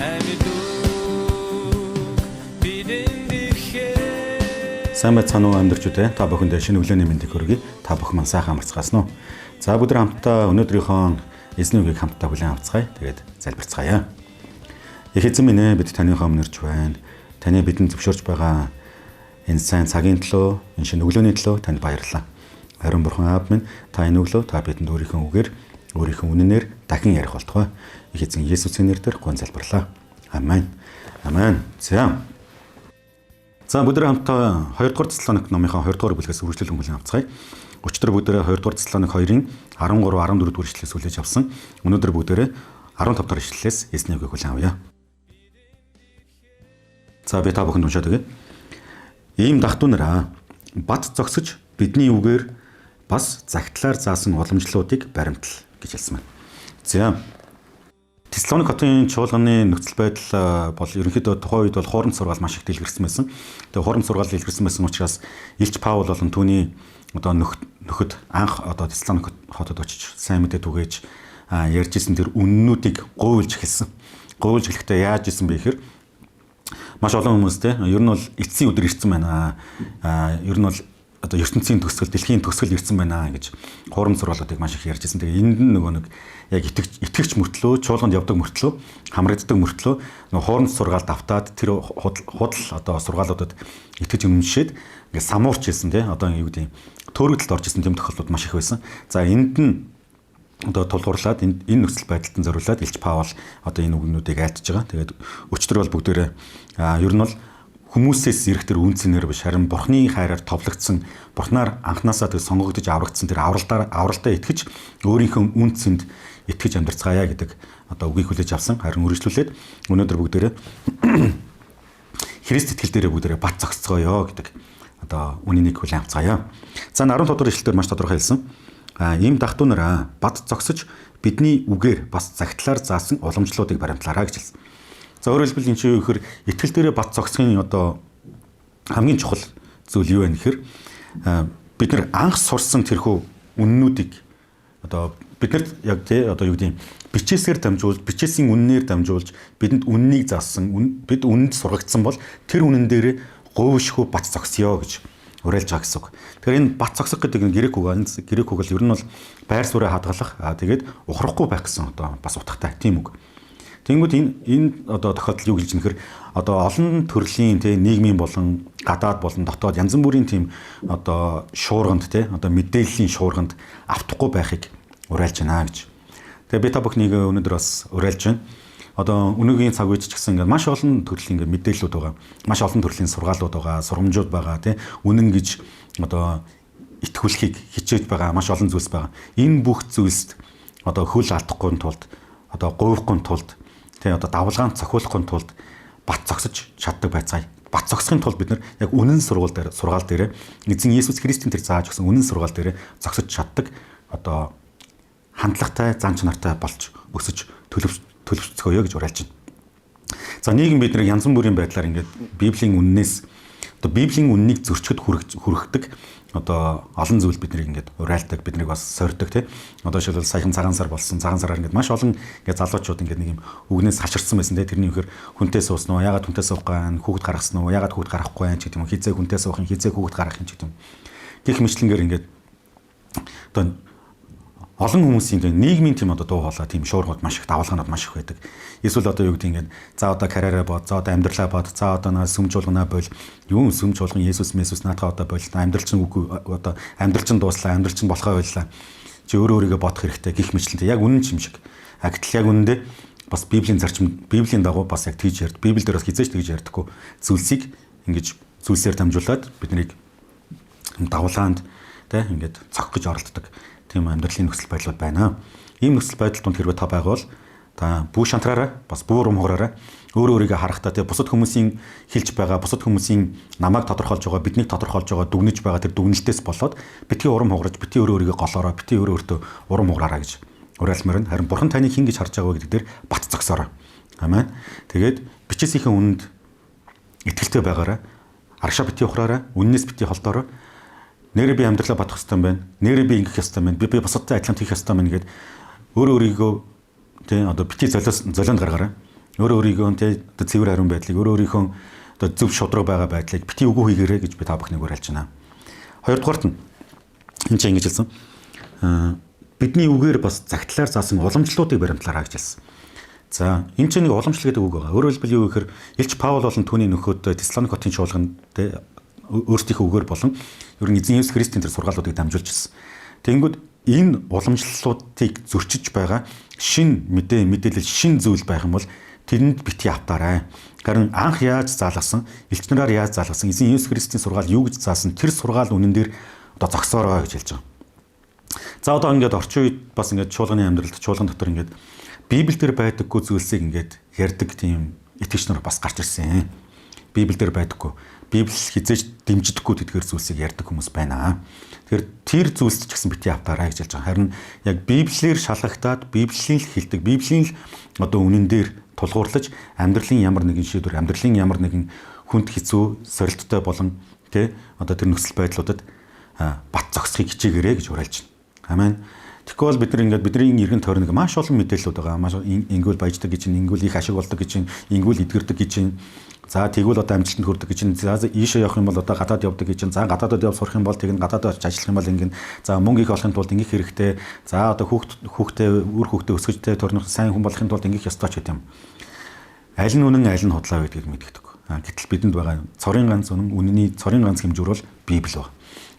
Амьд үг бидэнд ирэхээр. Сайн байцгаана уу амьдрч үдэ. Та бүхэндээ шинэ өглөөний мэндийг хүргэе. Та бүхэн маань сайхан амарцгаасан уу? За бүгд хамтдаа өнөөдрийнхөө эзний үгийг хамтдаа хүлээн авцгаая. Тэгээд залбирцгаая. Их эзэн минь ээ, бид таныхаа өмнө ирж байна. Таны бидэнд зөвшөөрч байгаа энэ сайн цагийн төлөө, энэ шинэ өглөөний төлөө танд баярлалаа. Харин бурхан аав минь, та энэ өглөө та бидэнд өөрийнхөө үгээр, өөрийнхөө үнэнээр дахин ярих болтугай. Их эзэн Есүсийн нэрээр гон залбирлаа. Амен. Амен. За. За бүгд хамтдаа 2 дугаар Тесалоник номынхаа 2 дугаар бүлгээс үргэлжлүүлэн хүлээн авцгаая. Өчигдөр бүгдээрээ 2 дугаар Тесалоник 2-ын 13 14 дугаар ишлэлээс хүлээж авсан. Өнөөдөр бүгдээрээ 15 дугаар ишлэлээс эзний үгийг хүлээн авъя. За би та бүхэнд уншаад өгье. Ийм дахтунараа бат зогсож бидний үгээр бас загтлаар заасан уламжлалуудыг баримтал гэж хэлсэн байна. За Тесалоник хотын чуулганы нөхцөл байдал бол ерөнхийдөө тухайн үед бол хуурамч сургаал маш их дэлгэрсэн байсан. Тэгээ хуурамч сургаал дэлгэрсэн байсан учраас Илч Паул болон түүний одоо нөхөд анх одоо Тесалоник хотод очиж сайн мэдээ түгээж ярьж исэн тэр үннүүдийг гуйлж эхэлсэн. Гуйлж эхлэхдээ яаж исэн бэ гэхээр маш олон хүмүүс те ер нь бол эцсийн өдөр ирсэн байна. Ер нь бол одоо ертөнцийн төгсгөл, дэлхийн төгсгөл ирсэн байна гэж хуурамч сургаалуудыг маш их ярьж байсан. Тэгээ энд нь нөгөө нэг яг итгэгч мөртлөө, чуулганд явдаг мөртлөө, хамрагддаг мөртлөө нөгөө хуурамч сургаалд автаад тэр худал одоо сургаалуудад итгэж үнэмшээд ингээд самуурч ирсэн тий одоо юу гэдэг төөрөгдөлд орж ирсэн тийм тохиолдлууд маш их байсан. За энд нь одоо тулгуурлаад энэ нөхцөл байдалд нь зориулаад Илч Паул одоо энэ үгнүүдийг айлтж байгаа. Тэгээд өчтөр бол бүгдээрээ ер нь бол хүмүүсээс ирэх тэр үнцнэр биш харин Бурхны хайраар товлогдсон, Бурхнаар анханасаа тэр сонгогдож аврагдсан тэр авралдаа итгэж өөрийнхөө үнцэнд итгэж амьдарцгаая гэдэг одоо үгийг хүлээж авсан. Харин үргэлжлүүлээд өнөөдөр бүгдээрээ Христ итгэл дээрээ бүгдээрээ бат зогсцгоё гэдэг одоо үнэнийг хүлээн авцгаая. За 15 дугаар ишлэлээр маш тодорхой хэлсэн. Ийм дахтунараа бат зогсож бидний үгээр бас загтлаар заасан уламжлалуудыг баримтлаарай гэж хэлсэн. За өөрөөр хэлбэл энэ чинь юу гэхээр итгэл дээрээ бат зогсохын одоо хамгийн чухал зүйл юу вэ гэхээр бид нар анх сурсан тэрхүү үннүүдийг одоо биднэрт яг тий одоо юу гэдэг бичээсээр дамжуулж, бичээсийн үннээр дамжуулж бидэнд үннийг заасан, бид үнэнд сургагдсан бол тэр үнэн дээр говьшгүй бат зогсъё гэж уриалж байгаа гэсэн үг. Тэгэхээр энэ бат зогсох гэдэг нь грек үг. Энэ грек үг бол ер нь бол байр сууриа хадгалах, тэгээд ухрахгүй байх гэсэн одоо бас утгатай тийм үг. Тэнгүүд энэ одоо тохиолдол юу гэж нэхэр одоо олон төрлийн тий нийгмийн болон гадаад болон дотоод янз бүрийн тийм одоо шуурганд тий одоо мэдээллийн шуурганд автахгүй байхыг уриалж байна гэж. Тэгээ би та бүхнийг өнөөдөр бас уриалж байна. Одоо өнөөгийн цаг үед ч гэсэн ингээд маш олон төрлийн ингээд мэдээллүүд байгаа. Маш олон төрлийн сургаалууд байгаа, сургамжууд байгаа тий үнэн гэж одоо итгүүлэхийг хичээж байгаа маш олон зүйлс байгаа. Энэ бүх зүйлст одоо хөл алдахгүй тулд, одоо гуйвахгүй тулд тий одоо давлгаанд цохиулахгүй тулд бат зогсож чаддаг байцгаая. Бат зогсохын тулд бид нар яг үнэн сургаал дээр эзэн Есүс Христийн тэр зааж өгсөн үнэн сургаал дээр зогсож чаддаг одоо хандлагатай, зан чанартай болж өсөж төлөвшцгөөе гэж уриалж байна. За нийгэм бид нар янз бүрийн байдлаар ингээд Библийн үннээс одоо Библийн үннийг зөрчихэд хүргэдэг одоо олон зүйл биднийг ингээд уриалдаг, биднийг бас сорьдог тий. Одоо жишээлбэл саяхан цагаан сар болсон. Цагаан сараар ингээд маш олон ингээд залуучууд ингээд нэг юм үгнээс хаширсан байсан тий. Тэрний үхээр хүнтэй суусан уу, ягаад хүнтэй суухгүй байна, хүүхэд гаргасан уу, ягаад хүүхэд гаргахгүй байна ч гэдэг юм уу, хизээ хүнтэй суух юм, хизээ хүүхэд гаргах юм ч гэдэг юм. Гэх мэтлэнгээр ингээд одоо олон хүмүүсийн тийм нийгмийн тийм одоо дуу хоолой тийм шуургууд маш их, давалгаанууд маш их байдаг. Эсвэл одоо юу гэдэг ингээд за одоо карьераа бод, за одоо амьдралаа бод, за одоо наа сүм чуулганаа бол, юу сүм чуулган Есүс Месүс наадхаа одоо бол, амьдрал чинь үгүй одоо амьдрал чинь дууслаа, амьдрал чинь болохоо байлаа. Чи өөрөө өөрийгөө бодох хэрэгтэй гих мэтлэнтэй яг үнэн ч юм шиг. А гэтэл яг үнэндээ бас Библийн зарчим, Библийн дагуу бас яг тэгж ярьд. Библиэл дээр бас хизээж тэгж ярьдаггүй зүйлсийг ингэж зүйлсээр дамжуулаад биднийг давлгаанд тэ ингээд цогх гэж оролддог тийм амьдралын нөхцөл байдлууд байна. Ийм нөхцөл байдал донд хэрвээ та байгавал та бүү шантраараа, бас бүү урам хугараараа өөрөө өөрийгөө харахтаа тий бусад хүмүүсийн хэлж байгаа, бусад хүмүүсийн намайг тодорхойлж байгаа, биднийг тодорхойлж байгаа, дүгнэж байгаа тэр дүгнэлтээс болоод битгий урам хугарч, битгий өөрөө өөрийгөө голоороо, битгий өөрөө өөртөө урам хугараараа гэж уриалмаар байна. Харин Бурхан таныг хэн гэж харж байгаа вэ гэдэг дээр бат зогсоорой. Амен. Тэгээд бичээсийнхээ үнэнд итгэлтэй байгаарай. Аршаа битгий ухраарай, үннээс битгий холдоорой. Нэрээ би амьдралаа бодох ёстой юм байна. Нэрээ би ингэх ёстой юм байна. Би бусадтай адилхан хийх ёстой юм байна гэд өөрөө өөрийгөө тий одоо битгий золионд гаргаарай. Өөрөө өөрийгөө тэ одоо цэвэр хариун байдлыг, өөрөө өөрийнхөө одоо зөв шудраг байгаа байдлыг бити үгүй хийгээрэй гэж би та бүхнийг уриалж байна. Хоёрдугаарт нь энэ чинь ингэж хэлсэн. Бидний үгээр бас загтлаар заасан уламжлалуудыг баримтлаарай гэж хэлсэн. За, энэ чинь нэг уламжлал гэдэг үг байгаа. Өөрөөр хэлбэл юу гэхээр Илч Паул болон түүний нөхөд Тессалоник хотын чуулганд тэ өөрсдийнхөө үгээр болон ер нь эзэн Есүс Христийн тэр сургаалуудыг дамжуулж ирсэн. Тэгэнгүүт энэ уламжлалуудыг зөрчиж байгаа шин мэдээ мэдээлэл шин зүйл байх юм бол тэрэнд бити автаарай. Харин анх яаж заалгасан, элч нараар яаж заалгасан, эзэн Есүс Христийн сургаал юу гэж заасан тэр сургаал үнэн дээр одоо зогсоорой гэж хэлж байгаа. За одоо ингээд орчин үед бас ингээд чуулганы амьдралд чуулган дотор ингээд Библиэлд байдаггүй зүйлсийг ингээд ярьдаг тийм итгэгч нар бас гарч ирсэн. Библиэлд байдаггүй. Библи хизээж дэмждэггүй тэдгээр зүйлсийг ярьдаг хүмүүс байна. Тэгэхээр тэр зүйлс ч гэсэн бити автаарай гэж хэлж байгаа. Харин яг Библиэр шалгагтаад Библийн л хэлдэг, Библийн л одоо үнэн дээр тулгуурлаж амьдралын ямар нэгэн шийдвэр, амьдралын ямар нэгэн хүнд хэцүү, сорилттой болон тэ одоо тэр нөхцөл байдлуудад бат зогсохыг хичээгээрэй гэж уриалж байна. Амен. Тэгэхгүй бол бид нар ингээд бидний эргэн тойрног маш олон мэдээллүүд байгаа. Маш ингэвэл баяждаг гэж, ингэвэл их ашиг болдог гэж, ингэвэл эдгэрдэг гэж. За тэгвэл одоо амжилтанд хүрдэг гэж. За ийшээ явах юм бол одоо гадаад явдаг гэж. За гадаадад явж сурах юм бол тэгнэ, гадаадад очиж ажиллах юм бол ингэнэ. За мөнгө их олохын тулд ингэх хэрэгтэй. За одоо хүүхдээ үр хүүхдээ өсгөжтэй төрнөх сайн хүн болохын тулд ингэх ёстой ч гэдэг юм. Аль нь үнэн, аль нь худлаа гэдгийг мэддэг. Гэтэл бидэнд байгаа цорын ганц үнэн, үнэний цорын ганц хэмжүүр бол Библи байна.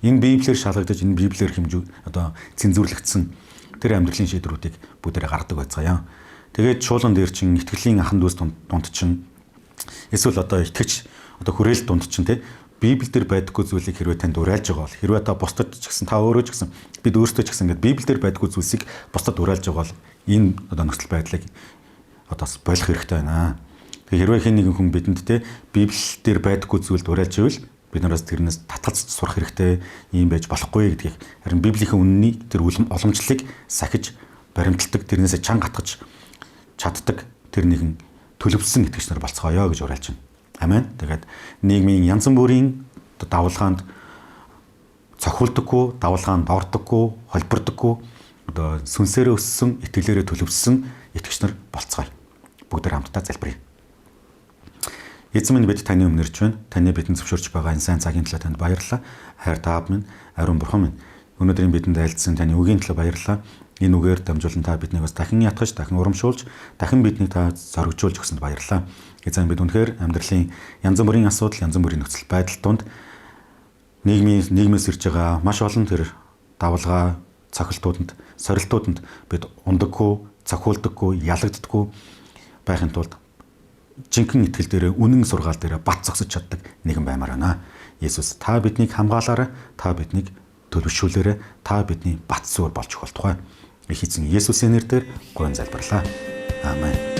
Энэ Библиэр шалгагдаж, энэ Библиэр хэмжүү одоо цензуурлагдсан тэр амьдралын шийдвэрүүдийг бүгдээрээ гаргадаг байцгаая. Тэгээд чуулган дээр чинь итгэлийн ахан дүүс дунд чинь эсвэл одоо итгэж одоо хүрээлт дунд чинь те Библиэлд байдаггүй зүйлийг хэрвээ танд уриалж байгаа бол, хэрвээ та бусдад ч гэсэн, та өөрөө ч гэсэн, бид өөрсдөө ч гэсэн ингээд Библиэлд байдаггүй зүйлсийг бусдад уриалж байгаа бол энэ одоо нөхцөл байдлыг одоо болох хэрэгтэй байна. Тэгэхээр хэрвээ хэн нэгэн хүн бидэнд те Библиэлд байдаггүй зүйлд уриалж ивэл бид нараас тэрнээс татгалзаж сурах хэрэгтэй, ийм байж болохгүй гэдгийг, харин Библийн үнэний тэр уламжлалыг сахиж баримталдаг, тэрнээсээ чанга гатгаж чаддаг тэр нэгэн төлөвлөсөн итгэгч нар болцгоё гэж уриалж байна. Амен. Тэгээд нийгмийн янз бүрийн давлгаанд цохиулдаггүй, давлгаанд ордоггүй, холбирдоггүй, одоо сүнсээрээ өссөн, итгэлээрээ төлөвлөсөн итгэгч нар болцгоё. Бүгдээр хамтдаа залбирая. Эзэн минь, бид таны өмнө ирж байна. Таны бидэнд зөвшөөрч байгаа энэ сайн цагийн төлөө танд баярлалаа. Хайр таав минь, ариун бурхан минь. Өнөөдрийн бидэнд айлдсан таны үгийн төлөө баярлалаа. Энэ үгээр дамжуулан та биднийг бас дахин ятгах, дахин урамшуулж, дахин биднийг та зоригжуулж өгсөнд баярлалаа. Эзэн, бид үнэхээр амьдралын янз бүрийн асуудал, янз бүрийн нөхцөл байдал донд нийгмээс ирж байгаа маш олон тэр давлгаа, цохилтууданд, сорилтууданд бид ундаггүй, цохиулдаггүй, ялагддаггүй байхын тулд жинхэнэ итгэл дээрээ, үнэн сургаал дээрээ бат зогсож чаддаг нэгэн баймаар байна. Есүс, та биднийг хамгаалаарай, та биднийг төлөвшүүлээрэй, та бидний бат суурь болж өгөх болтугай. Их эзэн Есүсийн нэрээр гуйн залбирлаа. Амен.